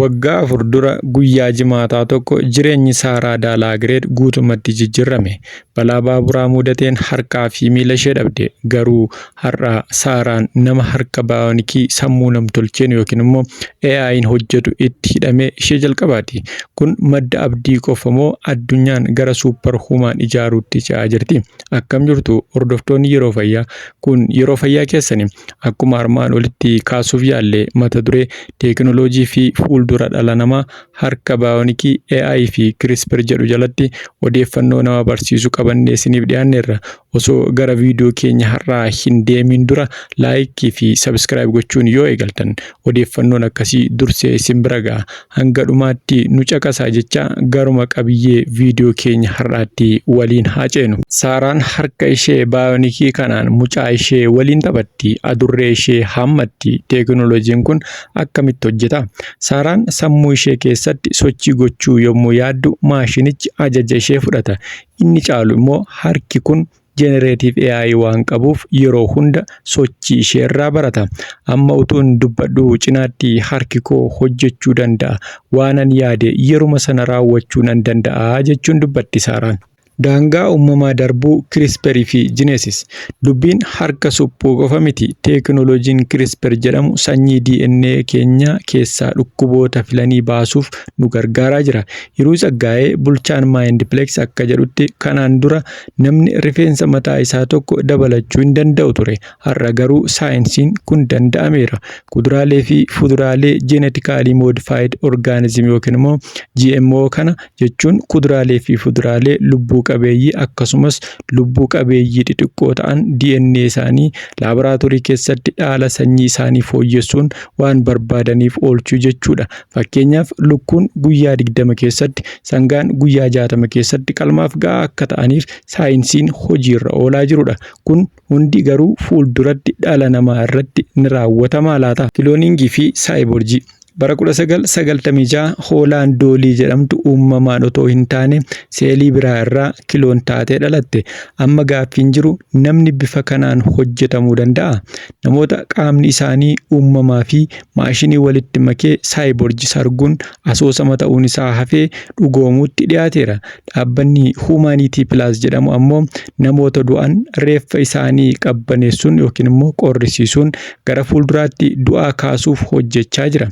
Waggaa 4 dura guyyaa Jimaataa tokko jireenyi Saaraa Daalaagireet guutumatti jijjiirame. Balaa baaburaa mudateen harkaa fi miila ishee dhabde. Garuu har'a Saaraan nama harka baayonikii sammuu namtolcheen yookiin immoo AI'n hojjetu itti hidhamee ishee jalqabaati. Kun madda abdii qofa moo addunyaan gara suuppar humaan ijaaruutti ce'aa jirti? Akkam jirtu hordoftoonni Yeroo Fayyaa? Kun Yeroo Fayyaa keessani. Akkuma armaan olitti kaasuuf yaalle mata duree teekinooloojii fi fuuldura dhala namaa harka baayonikii AI fi CRISPR jedhu jalatti odeeffannoo nama barsiisu qabannee isiniif dhiyaanneerra. Osoo gara viidiyoo keenya har'aa hin deemin dura laayikii fi sabiskiraayib gochuun yoo eegaltan odeeffannoon akkasii dursee isin bira ga'a. Hanga dhumaatti nu caqasaa jecha garuma qabiyyee viidiyoo keenya har'aatti waliin haa ceenu. Saaraan harka ishee baayonikii kanaan mucaa ishee waliin taphatti, adurree ishee haammatti. Teekinooloojiin kun akkamitti hojjeta? Saaraan sammuu ishee keessatti sochii gochuu yommuu yaaddu maashinichi ajaja ishee fudhata. Inni caalu immoo harki kun Generative AI waan qabuuf yeroo hunda sochii ishee irraa barata. Amma utuun dubbadhuu cinaatti harki koo hojjechuu danda'a. Waanan yaade yeruma sana raawwachuu nan danda'a jechuun dubbatti Saaraan. Daangaa uumamaa darbuu CRISPR fi Genesis. Dubbiin harka suphuu qofa miti. Teekinooloojiin CRISPR jedhamu sanyii DNA keenya keessaa dhukkuboota filanii baasuuf nu gargaaraa jira. Hiruu Tsaggaayee bulchaan Mindplex akka jedhutti kanaan dura namni rifeensa mataa isaa tokko dabalachuu hin danda'u ture. Har'a garuu saayinsiin kun danda'ameera. Kuduraalee fi fuduraalee genetically modified organism yookiin immoo GMO kana jechuun kuduraalee fi fuduraalee lubbuu qabeeyyii akkasumas lubbuu qabeeyyii xixiqqoo ta'an DNA isaanii laaboraatoorii keessatti dhaala sanyii isaanii fooyyessuun waan barbaadaniif oolchuu jechuudha. Fakkeenyaaf lukkuun guyyaa 20 keessatti, sangaan guyyaa 60 keessatti qalmaaf ga'aa akka ta'aniif saayinsiin hojiirra oolaa jirudha. Kun hundi garuu fuulduratti dhala namaa irratti ni raawwatamaa laata? Kilooningii fi saayiborjii. Bara 1996 hoolaan Doolii jedhamtu uumamaan otoo hin taane seelii biraa irraa kiloon taatee dhalatte. Amma gaaffiin jiru namni bifa kanaan hojjetamuu danda'a? Namoota qaamni isaanii uumamaa fi maashinii walitti makee saayiborji sarguun asoosama ta'uun isaa hafee dhugoomuutti dhiyaateera. Dhaabbanni Humanity Plus jedhamu ammoo namoota du'an reeffa isaanii qabbaneessuun yookiin immoo qorrisiisuun gara fuulduraatti du'aa kaasuuf hojjechaa jira.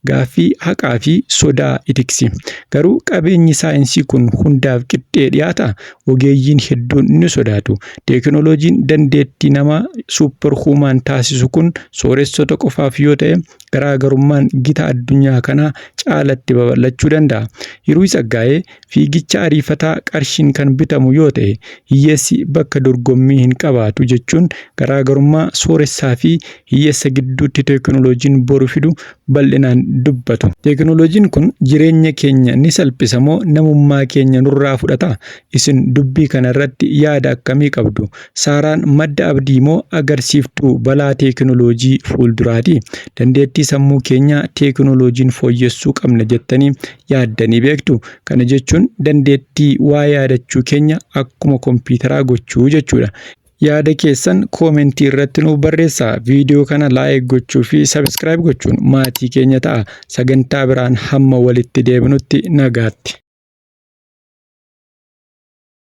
Gaaffii haqaa fi sodaa itiksi. Garuu qabeenyi saayinsii kun hundaaf qixxee dhiyaata? Ogeeyyiin hedduun ni sodaatu. Teekinooloojiin dandeettii namaa suupper huumaan taasisu kun sooressota qofaaf yoo ta'e garaagarummaan gita addunyaa kanaa caalatti babal'achuu danda'a. Hiruu Tsaggaayee fiigicha ariifataa qarshiin kan bitamu yoo ta'e hiyyeessi bakka dorgommii hin qabaatu jechuun garaagarummaa sooressaa fi hiyyeessa gidduutti teekinooloojiin boru fidu bal'inaan dubbatu. Teekinooloojiin kun jireenya keenya ni salphisa moo namummaa keenya nurraa fudhata? Isin dubbii kana irratti yaada akkamii qabdu? Saaraan madda abdii moo agarsiiftuu balaa teekinooloojii fuulduraati? Dandeettii sammuu keenyaa teekinooloojiin fooyyessuu qabna jettanii yaaddanii beektu? Kana jechuun dandeettii waa yaadachuu keenya akkuma kompiitaraa gochuu jechuudha. Yaada keessan koomentii irratti nuuf barreessaa. Viidiyoo kana laayik gochuu fi sabiskiraayib gochuun maatii keenya ta'a. Sagantaa biraan hamma walitti deebinutti nagaatti.